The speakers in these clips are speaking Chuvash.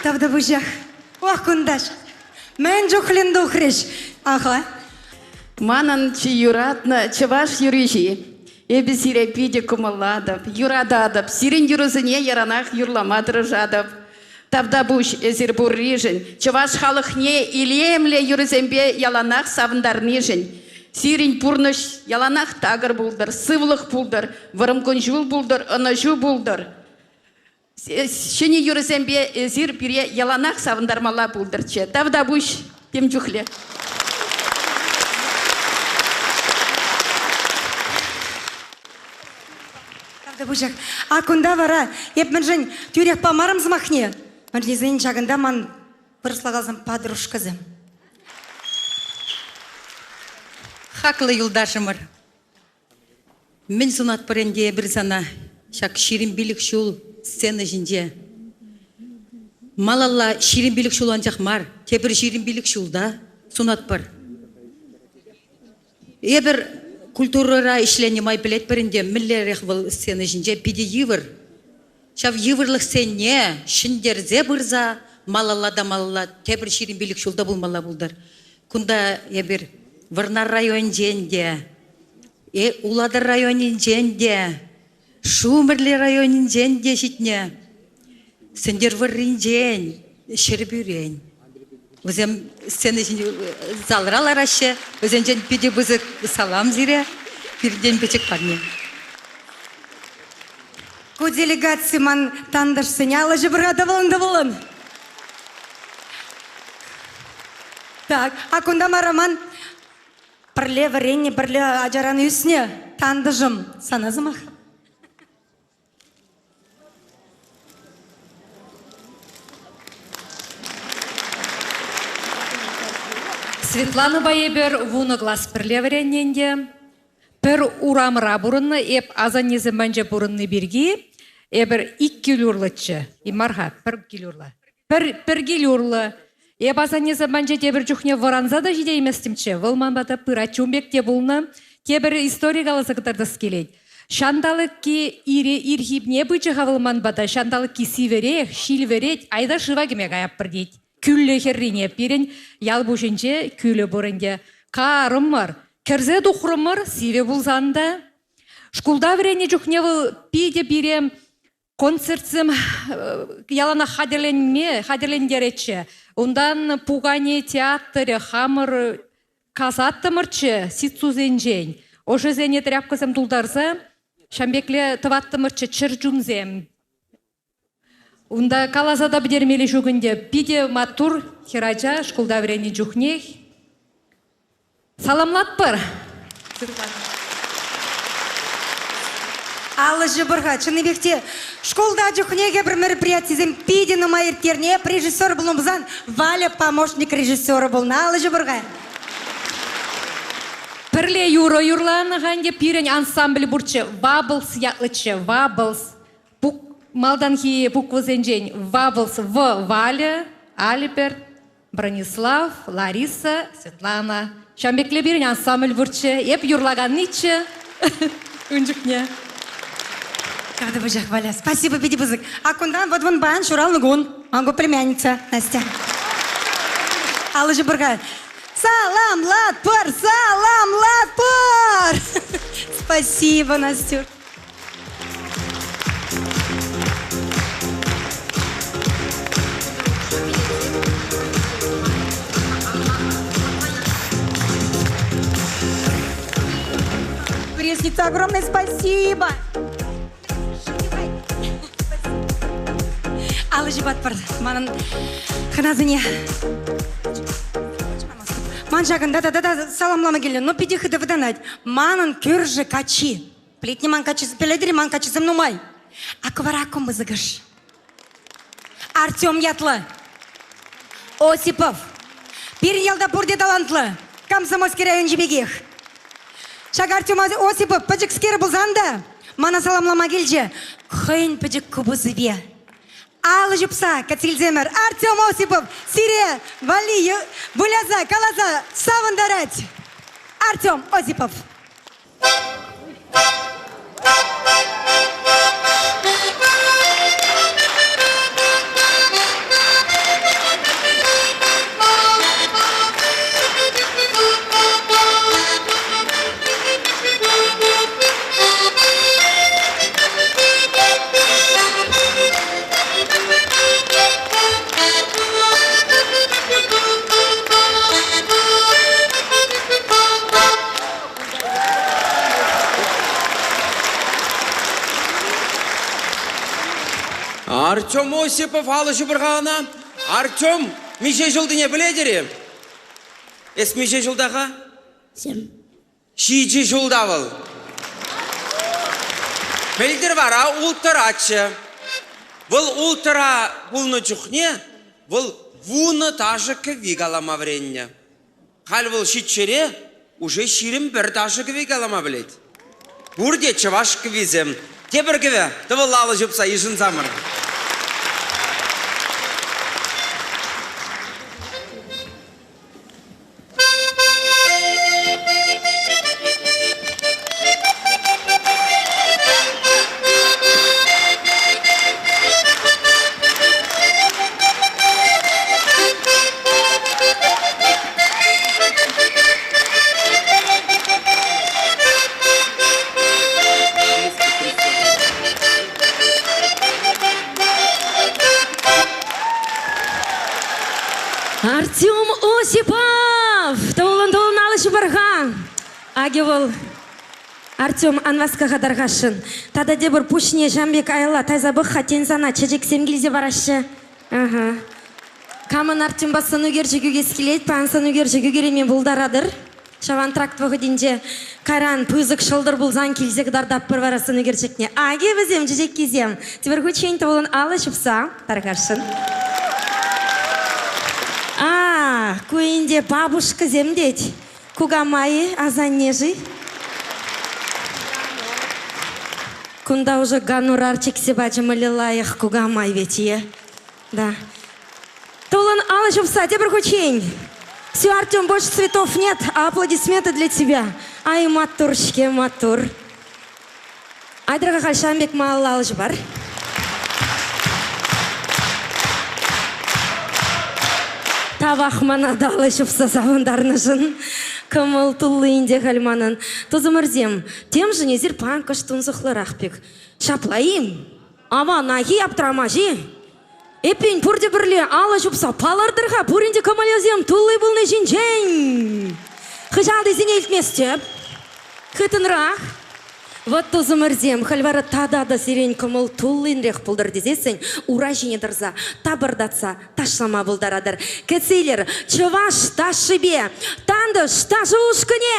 Тавтапуҫах. Ох, кунта мӗн чухлӗн тухрӗҫ. Аха. Манӑн чи юратнӑ чӑваш юрӑҫи. Эпӗ сире питӗ кӑмӑллатӑп, юрататӑп. Сирӗн юрӑсене яранах юрлама тӑрӑшатӑп. Тавтапуҫ эсир пурришӗн, чӑваш халӑхне илемлӗ юрӑсемпе яланах савӑнтарнишӗн. Сирӗн пурнӑҫ яланах такӑр пултӑр, сывлӑх пултӑр, вӑрӑм кун-ҫул пултӑр, ӑнӑҫу пултӑр. Ҫӗнӗ юрӑсемпе эсир пире яланах савӑнтармалла пултӑрччӗ. Тавтапуҫ тем чухлӗ. Тавтапуҫах. А кунта вара эп мӗншӗн тӳрех памарӑм сӑмахне? Мӗншӗн тесен ҫакӑнта ман вырӑсла каласан подружкӑсем. Хаклӑ юлташӑмӑр, мӗн сунатпӑр ӗнтӗ эпир сана ҫак 25 ҫул сцена ҫинче? Малалла 25 ҫул анчах мар, тепӗр 25 ҫулта сунатпӑр. Эпир культурӑра ӗҫленӗ май пӗлетпӗр ӗнтӗ, мӗнлерех вӑл сцена ҫинче питӗ йывӑр. Ҫав йывӑрлӑхсене ҫӗнтерсе пырса малалла та малалла тепӗр 25 ҫулта пулмалла пултӑр. Кунта эпир Вӑрнар районӗнчен те, Улатӑр районӗнчен те, Шумерле районӗнчен те ҫитнӗ, Сӗнтӗрвӑрринчен, Ҫӗрпӳрен. Вӗсем сцена ҫинче залра лараҫҫӗ. Вӗсенчен питӗ пысӑк салам сире, пиртен пӗчӗк парне. Ку делегаци ман тантӑшсене алӑ ҫупӑр-ха тӑвӑлӑн-тӑвӑлӑн. Так, а кунта мара ман пӗрле вӗреннӗ, пӗрле ачаран ӳснӗ тантӑшӑм. Сана сӑмах. Светланӑпа эпир вунӑ класс пӗрле вӗреннӗ ӗнтӗ. Пӗр урамра пурӑннӑ, эп асаннесем патӗнче пурӑнни пирки эпир ик кил урлӑччӗ. Мар-ха, пӗр кил урлӑ. Пӗр, пӗр кил урлӑ. Эп асаннесем патӗнче тепӗр чухне вӑранса та ҫитейместӗмччӗ. Вӑл ман пата пыратчӗ ун пек те пулнӑ. Тепӗр истори каласа кӑтартас килет. Ҫанталӑкки ире ирхипне пычӗ-ха вӑл ман пата. Ҫанталӑкки сивӗрех, ҫил вӗрет, айта шыва кӗме каяппӑр тет. Кӳлӗ хӗррине пирӗн ял пуҫӗнче кӳлӗ пур ӗнтӗ. Карӑмӑр, кӗрсе тухрӑмӑр, сивӗ пулсан та. Шкулта вӗреннӗ чухне вӑл питӗ пире концертсем яланах хатӗрленме хатӗрлентеретчӗ. Унтан пукане театрӗ хамӑр касаттӑмӑрччӗ ситсусенчен. Ӑшӗсене тряпкӑсем тултарса ҫам пекле тӑваттӑмӑрччӗ чӗрчунсем. Унта каласа та пӗтермелли ҫук ӗнтӗ. Питӗ маттур хӗрача шкулта вӗреннӗ чухнех. Саламлатпӑр! Аллӑ ҫӑпӑр-ха, чӑннипех те шкулта чухне пӗр мероприятисем питӗ нумай ирттернӗ. Эп режиссер пулнӑ пулсан Валя помощник режиссера пулнӑ. Аллӑ ҫӑпӑр-ха. Пӗрле юрӑ юрланӑ-ха ӗнтӗ. Пирӗн ансамбль пурччӗ. Ваблс ятлӑччӗ. Ваблс. Пук, малтанхи буквӑсенчен Ваблс В Валя, Альберт, Бронислав, Лариса, Светлана. Ҫавӑн пекле пирӗн ансамбль пурччӗ. Эп юрлаканниччӗ ун чухне. Тавтапуҫах, Валя. Спасибо питӗ пысӑк. А кунтан вот вон паян ҫуралнӑ кун. Ман племянница Настя. Алӑ ҫупӑр-ха. Саламлатпӑр! Саламлатпӑр! Спасибо, Настюш. Пресница, огромное спасибо! Алӑ ҫупатпӑр манӑн хӑнасене. Ман ҫакӑнта тата та саламлама килнӗ, но питӗ хытӑ вӑтанать. Манӑн кӳршӗ каччи. Плетни ман каччӑсем, пӗлетӗр-и, ман каччӑсем нумай. Акӑ вара кӑмӑсӑкӑш. Артем ятлӑ. Осипов. Пирӗн ялта пурте талантлӑ. Комсомольски районӗнчи пекех. Ҫак Артем Осипов пӗчӗкскер пулсан та мана саламлама килчӗ. Хӑйӗн пӗчӗк купӑсӗпе. Алӑ ҫупса кӗтсе илсемӗр. Артем Осипов сире валли выляса, каласа савӑнтарать. Артем Осипов. Артем Осипов алӑ ҫупӑр-ха ӑна. Артем, миҫе ҫултине пӗлетӗр-и? Эс миҫе ҫулта-ха? Сем. Ҫичӗ ҫулта вӑл. Пӗлтӗр вара улттӑраччӗ. Вӑл улттӑра пулнӑ чухне вӑл вунӑ ташӑ кӗвви калама вӗреннӗ. Халь вӑл ҫиччӗре уже 21 ташӑ кӗвви калама пӗлет. Пурте чӑваш кӗввисем. Тепӗр кӗвӗ тӑвӑллӑ алӑ ҫупса йышӑнсамӑр. Артем Осипов! Тӑвӑлӑн-тӑвӑлӑн алӑ ҫупӑр-ха! Акӑ вӑл Артем, ан васка-ха тархасшӑн. Тата тепӗр пуҫне ҫам пек аялла тайса пӑх-ха, тен сана чечексем килсе параҫҫӗ. Ага. Камӑн Артемпа сӑнӳкерчӗк ӳкес килет, паян сӑнӳкерчӗк ӳкереме пултаратӑр. Ҫав антракт вӑхӑтӗнче кайран пысӑк ҫӑлтӑр пулсан килсе кӑтартатпӑр вара сӑнӳкерчӗкне. Аки вӗсем, чечеккисем. Тепӗр хутчен тӑвӑлӑн алӑ ҫупса тархасшӑн. А, ку ӗнтӗ бабушкӑсем тет. Кукамай, асанне-ши? Кунта уже гонорар чиксе пачӗ мӗнле лайӑх кукамай ведь, е? Да. Тулӑн алӑ ҫупса тепӗр хутчен. Все, Артем, больше цветов нет, а аплодисменты для тебя. Ай, маттур-ҫке, маттур. Айтӑр-ха халь ҫавӑн пек малалла алӑ ҫупар. Тавах мана та алӑ ҫупса савӑнтарнӑшӑн. Кӑмӑл тулли ӗнтӗ халь манӑн. Тусӑмӑрсем, темшӗн эсир паян кӑшт тунсӑхлӑрах пек. Ҫапла-им? Аванах-и, аптрамаҫ-и? Эппин, пурте пӗрле алӑ ҫупса палӑртӑр-ха пурин те кӑмӑлӗсем тулли пулни ҫинчен. Хыҫалтисене илтместӗп. Хытӑнрах. Вӑт тусӑмӑрсем, халь вара тата та сирен кӑмӑл туллинрех пултӑр тесессӗн ура ҫине тӑрса тапӑртатса ташлама пултаратӑр. Кӗтсе илӗр чӑваш ташшипе Тантӑш ташӑ ушкӑнӗ!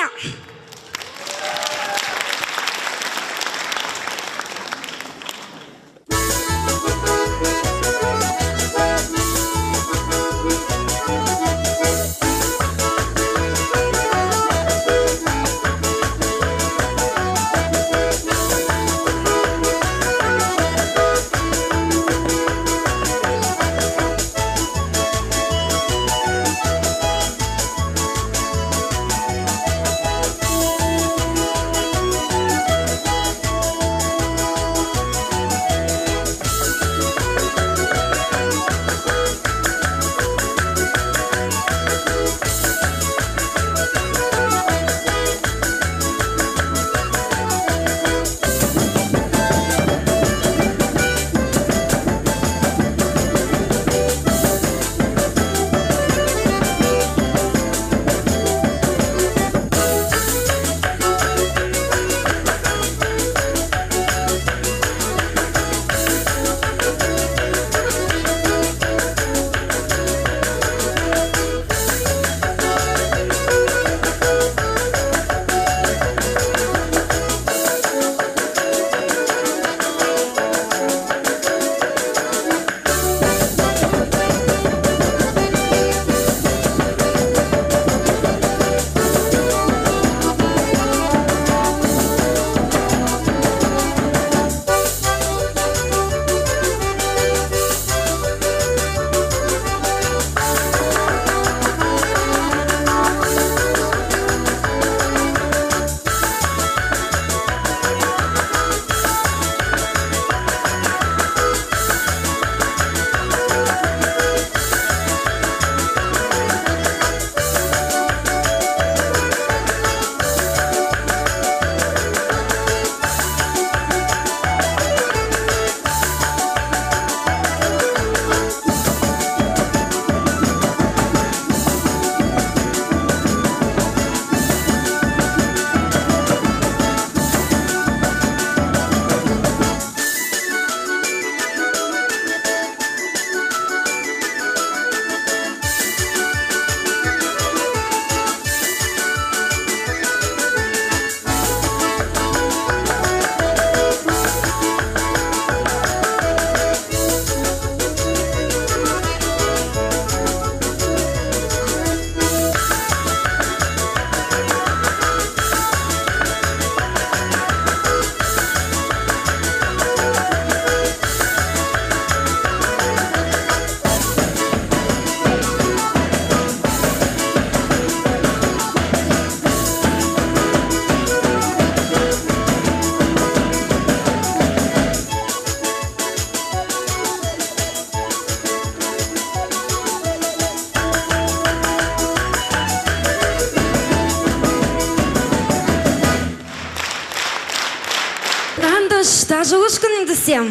Ташӑ ушкӑнӗн туссем.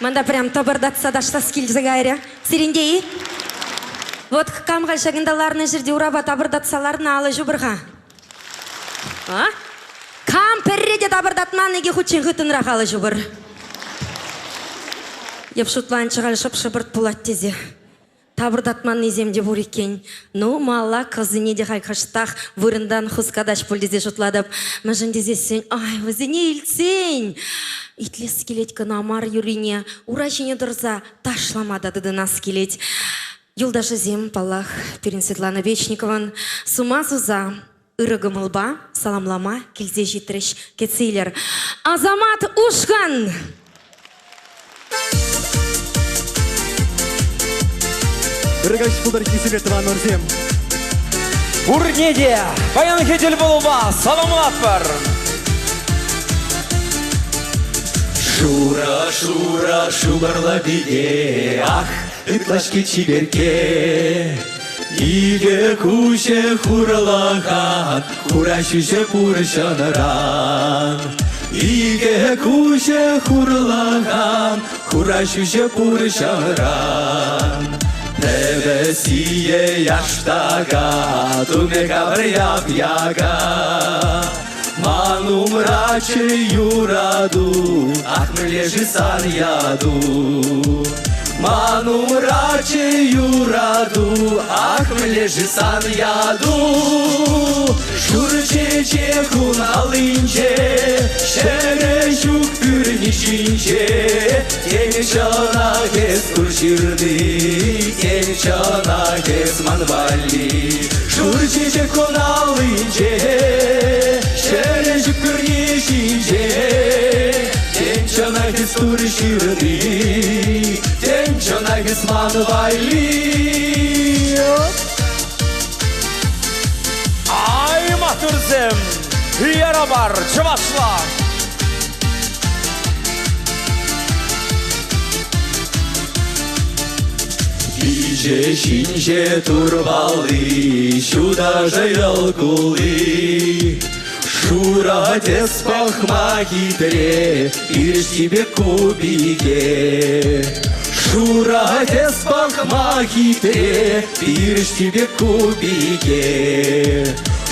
Манда прям тӑпӑртатса ташлас килсе кайрӗ. Сирӗнте-и? Вот кам-ха ҫакӑнта ларнӑ ҫӗрте урапа тапӑртатса ларнӑ алӑ ҫупӑр-ха. А? Кам пӗрре те тапӑртатман икӗ хутчен хыттӑнрах алӑ ҫупӑр. Эп шутланчӗ халь шӑп-шӑпӑрт пулать тесе. Тапӑртатманнисем те пур иккен. Ну, малла кӑсене те халь кӑштах вырӑнтан хускатаҫ пуль тесе шутлатӑп. Мӗншӗн тесессӗн, ай, вӗсене илтсен, итлес килет кӑна мар юррине, ура ҫине тӑрса ташлама та тытӑнас килет. Юлташӗсем, паллах, пирӗн Светлана Печникован сума суса ырӑ кӑмӑлпа саламлама килсе ҫитрӗҫ. Кӗтсе илер. Асамат ушкӑн! Ырӑ каҫ пултӑр, хисеплӗ тӑванӑмӑрсем! Пурне те паянхи тӗлпулупа саламлатпӑр! Шурӑ, шурӑ, шупӑрлӑ пике, ах, ытлашки чиперкке. Икӗ куҫӗ хурлӑхан, хура ҫӳҫӗ пур ҫӑнӑран. Икӗ куҫӗ хурлӑхан, хура ҫӳҫӗ пур ҫӑнӑран. Пӗвӗ сие яштака, тумӗ капӑр яп-яка. Ман умраччӗ юрату, ах, мӗнле-ши сан яту? Ман умраччӗ юрату, ах, мӗнле-ши сан яту? Шур чечек ун аллинче, ҫӗрӗ ҫук пӳрни ҫинче. Тен, чӑнах эс тур ҫырни, тен, чӑнах эс ман валли. Шур чечек ун аллинче, ҫӗрӗ ҫук пӳрни ҫинче. Тен, чӑнах эс тур ҫырни, тен, чӑнах эс ман валли. Ай, маттурсем! Яра бар, чӑвашла! Пичӗ ҫинҫе турпалли, ҫуташӗ йӑл кулли. Шура тӗс пӑхма хитре, пирӗшти пек ку пике. Шура тӗс пӑхма хитре, пирӗшти пек ку пике.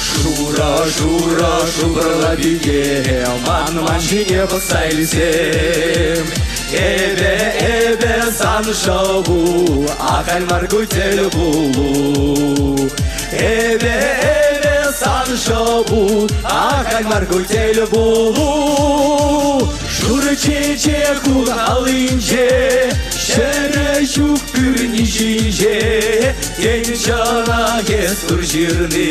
Шура, шура, шупӑрла пике, ман-ман ҫине пӑхса илсем. Эпӗ, эпӗ сан шӑпу, ахаль мар ку тӗл пулу. Эпӗ, эпӗ сан шӑпу, ахаль мар ку тӗл пулу. Шурӑ чечек ун аллинче, ҫӗрӗ ҫук пӳрни ҫинче. Тен, чӑнах эс тур ҫырни,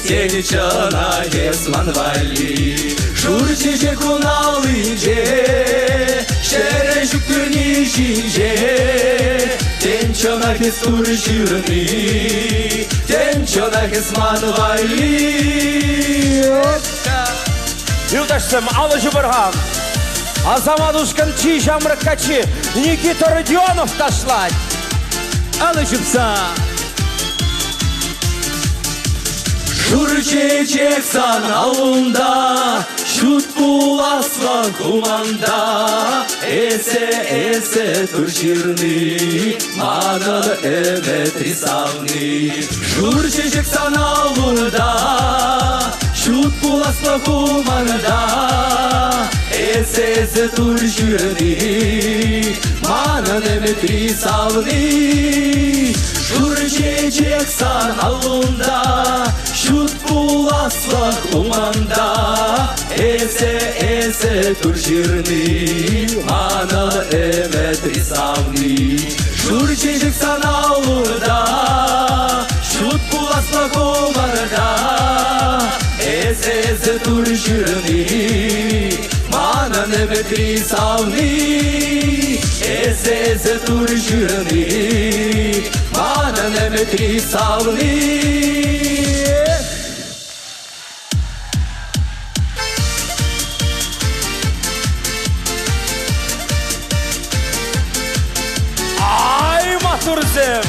тен, чӑнах эс ман валли. Шур чечек ун аллинче, ҫӗрӗ ҫук пӳрни ҫинче. Тен, чӑнах эс тур ҫырни, тен, чӑнах эс ман валли. Юлташсем, алӑ ҫупӑр-ха. Асамат ушкӑн чи ҫамрӑк каччи Никита Родионов ташлать. Алӑ ҫупса. Шур чечек сан аллунта, ҫут пуласлӑх уманта. Эсӗ, эсӗ тур ҫырни, манӑн ӗмӗтри савни. Шур чечек сан аллунта, ҫут пуласлӑх уманта. Эсӗ, эсӗ тур ҫырни, манӑн ӗмӗтри савни. Шур чечек сан аллунта, ҫут пуласлӑх уманта. Эсӗ, эсӗ тур ҫырни, манӑн ӗмӗтри савни. Шур чечек сан аллунта, ҫут пуласлӑх уманта. Эсӗ, эсӗ тур ҫырни, манӑн ӗмӗтри савни. Эсӗ, эсӗ тур ҫырни, манӑн ӗмӗтри савни. Ай, маттурсем!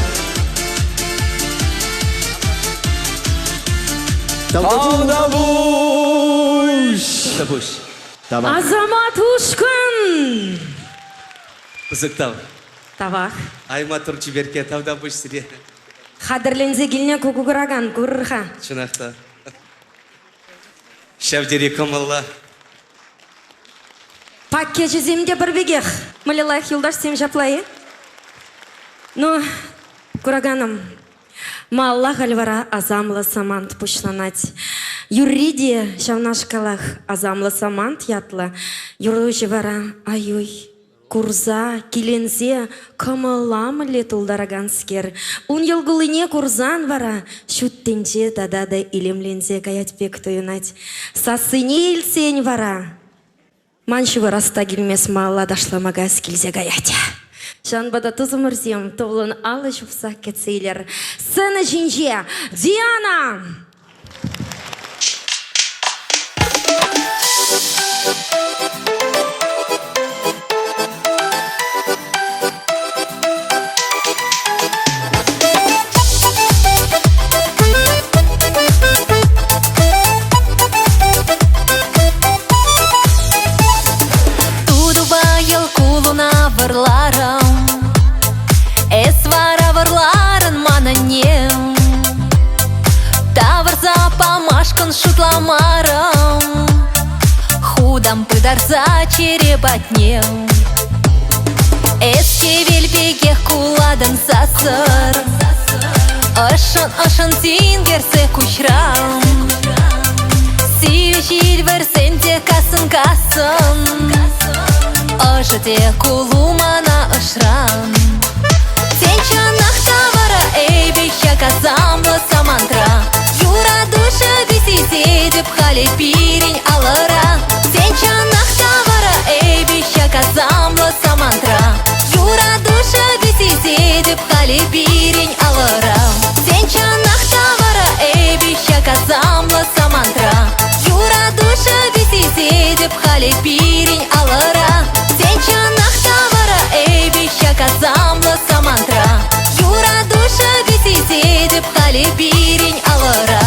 Тавтапуҫ! Тавтапуҫ. Асамат ушкӑн! Пысӑк тав. Тавах. Ай, маттур чиперкке, тавтапуҫ сире. Хатӗрленсе килнӗ ку куракан, курӑр-ха. Чӑнах та. Ҫав тери кӑмӑллӑ. Пакечӗсем те пӗр пекех. Мӗнле лайӑх юлташсем ҫапла-и? Ну, кураканӑм, малалла халь вара асамлӑ самант пуҫланать. Юрри те ҫавнашкалах асамлӑ самант ятлӑ. Юрлуҫӗ вара ай-уй, курса, киленсе кӑмӑла мӗнле тултараканскер. Ун йӑл-куллине курсан вара ҫут тӗнче тата та илемленсе каять пек туйӑнать. Сассине илтсен вара ман ҫывӑрас та килмест, малалла ташлама каяс килсе каять. Ҫавӑнпа та тусӑмӑрсем тӑвӑллӑн алӑ ҫупса кӗтсе илер. Сцена ҫинче Диана! Тутупа йӑл кулуна вӑрларӑм, Эс вара вӑрларӑн манӑнне. Тавӑрса памашкӑн шутламарӑм, Хутам пытарса чӗре патне. Эс хӗвел пекех кулатӑн сассӑр, Ӑшшӑн-ӑшшӑн тинкерсе куҫран. Сивӗ ҫил вӗрсен те кассӑн-кассӑн, Ӑшӑ те кулу мана ӑшран. Тен, чӑнах та вара эпӗ ҫак асамлӑ самантра Юрату шӑпи сисетӗп халӗ пирӗн алӑра. Тен, чӑнах та вара эпӗ ҫак асамлӑ самантра Юрату шӑпи сисетӗп халӗ пирӗн алӑра. Тен, чӑнах та вара эпӗ ҫак асамлӑ самантра Юрату шӑпи сисетӗп халӗ пирӗн алӑра. Тен, чӑнах та вара эпӗ ҫак асамлӑ самантра Юрату шӑпи сисетӗп халӗ пирӗн алӑра.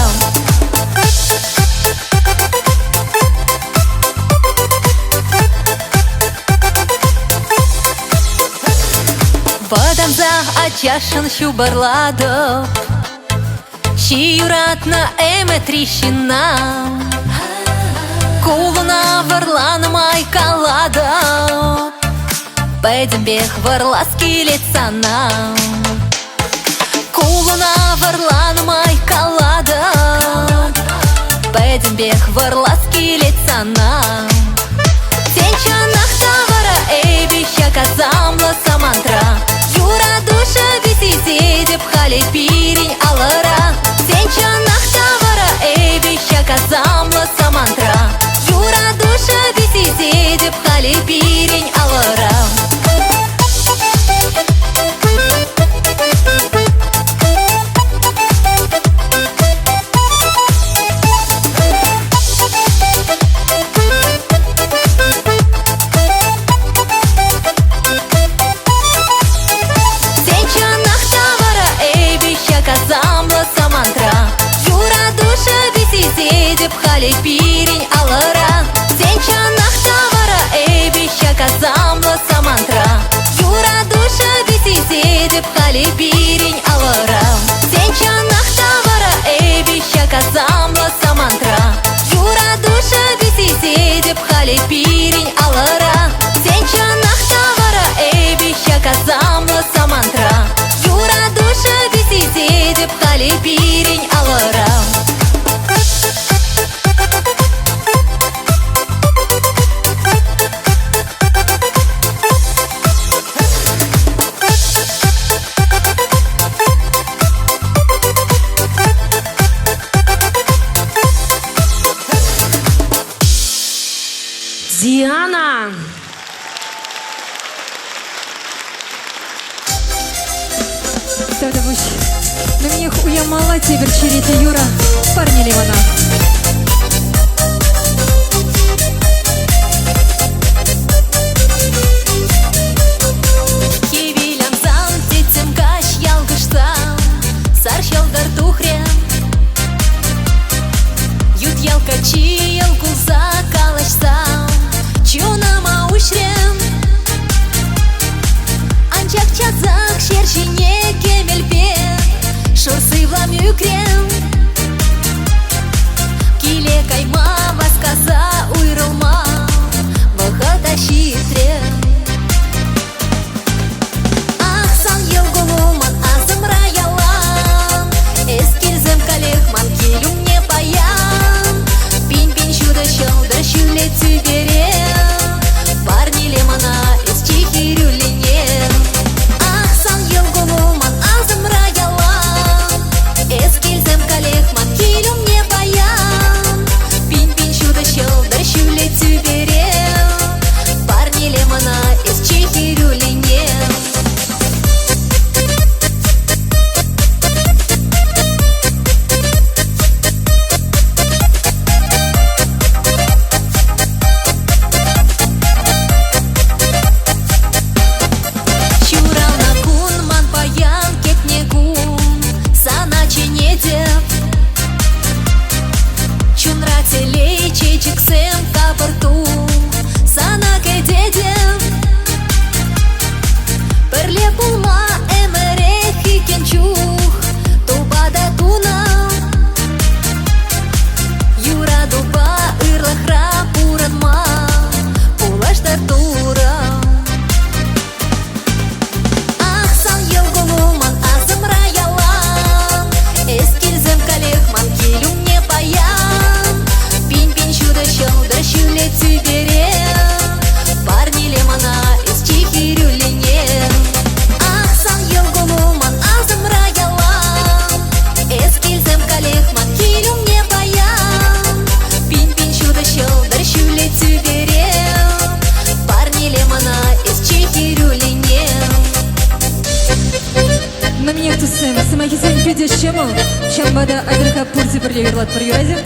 Вӑтанса ачашшӑн ҫупӑрлатӑп Чи юратнӑ ӗмӗтри ҫынна. Кулӑна вӑрланӑ май калатӑп, Пӗтӗмпех вӑрлас килет сана. Кулӑна вӑрланӑ май калатӑп, Пӗтӗмпех вӑрлас килет сана. Тен, чӑнах та вара эпӗ ҫак асамлӑ самантра Юрату шӑпи сисетӗп халӗ пирӗн алӑра. Тен, чӑнах та вара эпӗ ҫак асамлӑ самантра Юрату шӑпи сисетӗп халӗ пирӗн алӑра. Тен, чӑнах та вара эпӗ ҫак асамлӑ самантра Юрату шӑпи сисетӗп халӗ пирӗн алӑра. Тен, чӑнах та вара эпӗ ҫак асамлӑ самантра Юрату шӑпи сисетӗп халӗ пирӗн алӑра. Тен, чӑнах та вара эпӗ ҫак асамлӑ самантра Юрату шӑпи сисетӗп халӗ пирӗн алӑра. Тен, чӑнах та вара эпӗ ҫак асамлӑ самантра Юрату шӑпи сисетӗп халӗ пирӗн алӑра. Диана! Тавтапуҫ. Мӗнех уямалла тепӗр черетлӗ юрӑ парнеле мана. Хӗвел ансан, тӗттӗм каҫ ялкӑшсан, Сар ҫӑлтӑр тухрӗ. Ют ял каччи йӑл кулса калаҫса, Чунӑма уҫрӗ. Ҫер ҫине кӗмӗлпе шур сывлам ӳкрӗ. Киле кайма васкаса уйрӑлма вӑхӑта ҫитрӗ. Ах, сан йӑл-кулу ман асӑмра ялан. Эс килсем каллех ман кил умне паян. Пин-пин ҫутӑ ҫӑлтӑр ҫӳле тӳпере. Парнеле мана эс чи хӗрӳллине. Ах, сан йӑл-кулу ман асӑмра ялан. Эс килсем каллех ман кил умне паян. Пин-пин ҫутӑ ҫӑлтӑр ҫӳле тӳпере. Парнеле мана эс чи хӗрӳллине. Ҫуралнӑ кун ман паян кӗтнӗ кун сана чӗнетӗп. Чунра телей чечексем капӑр тум сана кӗтетӗп. Пӗрле пулма ӗмӗрех иккен чух тупа та тунӑ. Юратупа ырлӑхра пурӑнма пулӑштӑр Турӑ. Ах, сан йӑл-кулу ман асӑмра ялан. Эс килсем каллех ман кил умне паян. Пин-пин ҫутӑ ҫӑлтӑр ҫӳле тӳпере. Парнеле мана эс чи хӗрӳллине. Ах, сан йӑл-кулу ман асӑмра ялан. Эс килсем каллех ман кил умне паян. Пин-пин ҫутӑ ҫӑлтӑр ҫӳле тӳпере. Парнеле мана эс чи хӗрӳллине. Мӗнех, туссем, сӑмахӗсем питӗ ҫӑмӑл. Ҫавӑнпа та айтӑр-ха пурте пӗрле юрлатпӑр, юрать-и?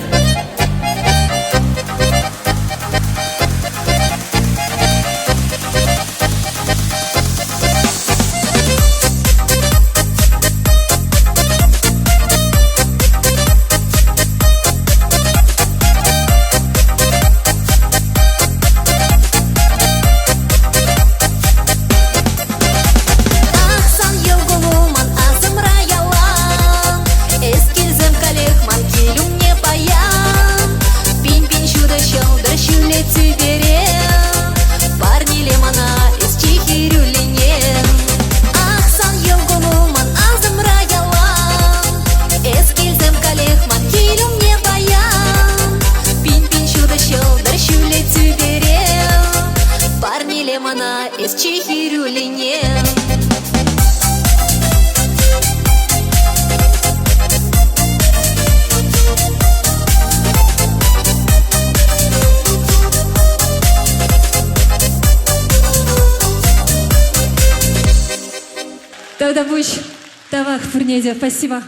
Ах, сан йӑл-кулу ман асӑмра ялан. Эс килсем каллех ман кил умне паян. Пин-пин ҫутӑ ҫӑлтӑр ҫӳле тӳпере. Парнеле мана эс чи хӗрӳллине. Ах, сан йӑл-кулу ман асӑмра ялан. Эс килсем каллех ман кил умне паян. Пин-пин ҫутӑ ҫӑлтӑр ҫӳле тӳпере. Парнеле мана эс чи хӗрӳллине. Тавтапуҫ. Тавах пурне те. Спасибо.